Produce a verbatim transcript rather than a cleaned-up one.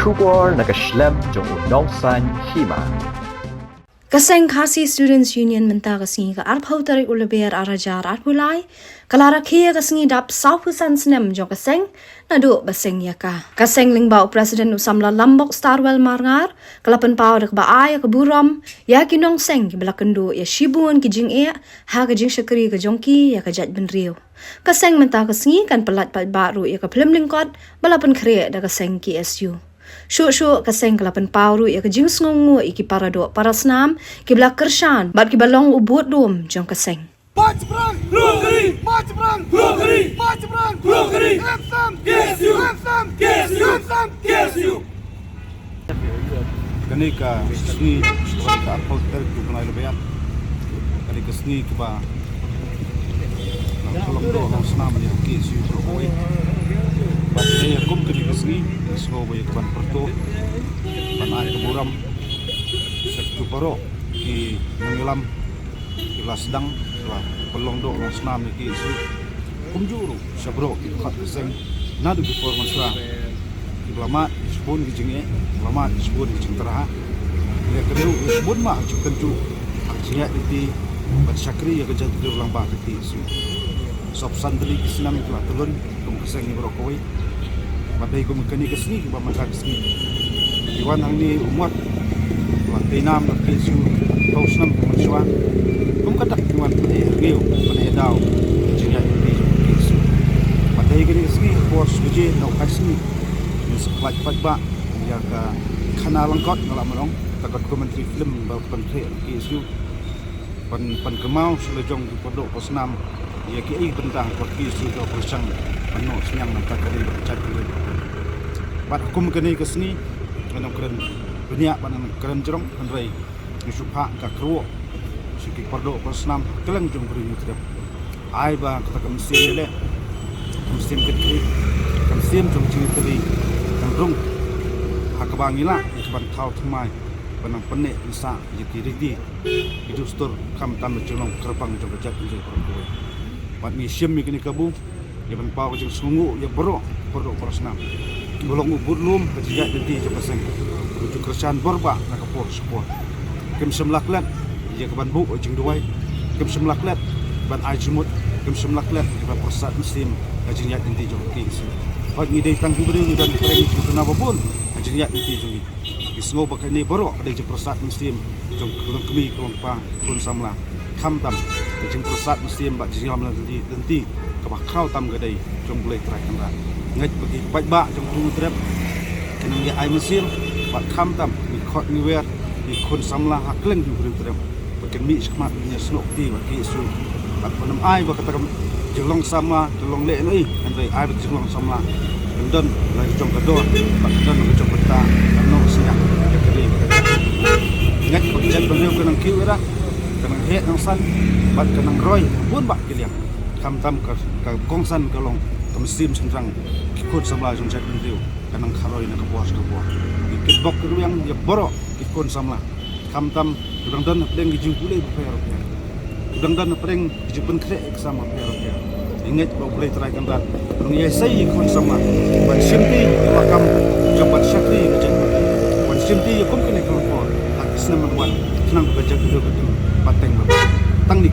Khubor na ka shlem jong u Nongsaiñ Hima. Ka seng Khasi Students Union mynta ka sngi ka arphew tarik u Lber arhajar arphew lai ka la rakhe ïa ka sngi dap sawphew san snem jong ka seng naduh ba seng ïa ka. Ka seng lyngba u President u Samla Lambok Starwell Marngar ka la pynpaw da kaba ai ïa ka burom ïa ki nongseng kiba la kynduh ïa shibun ki jingeh ha ka jingshakri ka jong ki ïa ka jaitbynriew. Ka seng mynta ka sngi kan pynlait paidbah ruh ïa ka phlim lyngkot ba la pynkhreh da ka seng K S U. Shuh shuh ka seng ka la pynpaw ruh ïa ka jingsngewnguh ïa ki paradoh parasnam kiba la kyrshan bad kiba long u budlum jong ka seng. March Brand Rotary! March Brand Rotary! March Brand Rotary! F M! K S U! F M! K S U! F M! K S U! Kane ka sngi, ka arphew tarik u bnai Lber. Kane ka sngi kaba la long doh long snam ïa ka K S U baroh kawei. Bad ïa kum kane ka sngi, nga sngew ba ïa ka ban pyrto, ban ai ka burom sha kitu baroh ki nongïalam kiba la sdang, kiba la pynlong doh long snam ïa ka K S U. Kumjuh ruh sha baroh ki dkhot ki seng naduh ki por mynshuwa kiba la mad shibun ki jingeh, kiba la mad shibun ki jingtyrha. Ïa kane ruh shibun mah ki jingtynjuh ha ka jingïaid lynti ban shakri ïa ka jaitbynriew lyngba ka K S U. Sawphew san tylli ki snem ki la tylli kum ka seng ïa baroh kawei. Bad dei kum kane ka sngi kaba mynta ka sngi ki wan hangne u mot ba tei nam ka K S U, phew snem ka mynshuwa. Kum ka dak ki wan pyneh rngiew, pyneh daw ka jingïaid lynti jong ka K S U. Bad dei kane ka sngi por shi baje na u phai sngi ngin sa pynlait paidbah ïa ka khana lyngkot, nga lah ban ong, kata ka documentary film ba pynkhreh ka K S U. Ban, ban kynmaw sha la jong ki pardoh parasnam ïa kiei bynta ba ki shu ïoh pyrshang ban noh synñiang na ka bynta ka ri bad ka jaitbynriew. Bad kum kane ka sngi nga nang kren bniah bad nga nang kren jrong, hynrei nga shu phah ka kyrwoh sha ki pardoh parasnam ha kylleng jong ka Ri Hynñiewtrep. Ai ba kata ka mynsiem ïa leh, ka mynsiem kynthei, ka mynsiem jong ka jingïatylli kan rung ha kaba ngi lah ïa ka ban thaw thymmai ban nang pyneh pynsah ïa ki riti ki dustur khamtam ka jinglong kyrpang jong ka jaitbynriew baroh kawei. Bad ngi shim ïa kane kabu ïa ban paw ka jingsngewnguh ïa baroh, baroh parasnam ba long u budlum ka jingïaid lynti jong ka seng. Ka jingkyrshan bor bah na ka por sha ka por. Kim shym la klet ïa ka ban buh ka jingduwai, kim shym la klet ban ai jingmut, kim shym la klet ïa ka ban pyrsad mynsiem ka jingïaid lynti jong ka seng. Hooid, ngi dei tang ki briew, ngi don pyrshah ki jingtuna ba bun ka jingïaid lynti jong ngi. Ngi sngew ba kane baroh ka dei jingpyrsad mynsiem jong ka long kmie, ka long kpa, khun samla. Khamtam ka jingpyrsad mynsiem bad jingïalam lynti, lynti kaba khraw tam ka dei jong U Blei Trai Kynrad. Ngeit ba ki paidbah jong ka Ri Hynñiewtrep kin nang ïa ai mynsiem bad khamtam ngi khot ngi wer, ngi khun samla ha kylleng jong ka Ri Hynñiewtrep ba kin mih shakhmat ban ïasnoh kti bad ka Jisu. Bad ban ym ai ba kata ka jinglong samla ka long lehnohei, hynrei ai ba ka jinglong samla kan don la ka jong ka dor bad kan don la ka jong ka bynta, kan long synñiang ïa ka ri. Ngeit ba ka jaitbynriew ka nang kiew ïarap, ka nang heh nang san bad ka nang roi bun bah ki liang. Khamtam ka, ka kongsan ka long ka mynsiem shynrang, ki khun samla jong ka jaitbynriew ka nang kharoi na ka por sha ka por. Ki kitbok ki rwiang ïa baroh ki khun samla. Khamtam ki dang don hapdeng ki jingpule bapher bapher, ki dang don hapdeng ki jingpynkhreh exam bapher bapher. Ngi ngeit ba U Blei Trai Kynrad un ïa sei ïa ki khun samla ban shimti ïa la kam jong ban shakri ïa ka jaitbynriew, ban shimti ïa kum kane ka lyngkor ha ki snem ban wan, khnang ba ka jaitbynriew ka im bad teng bad tang. Ngi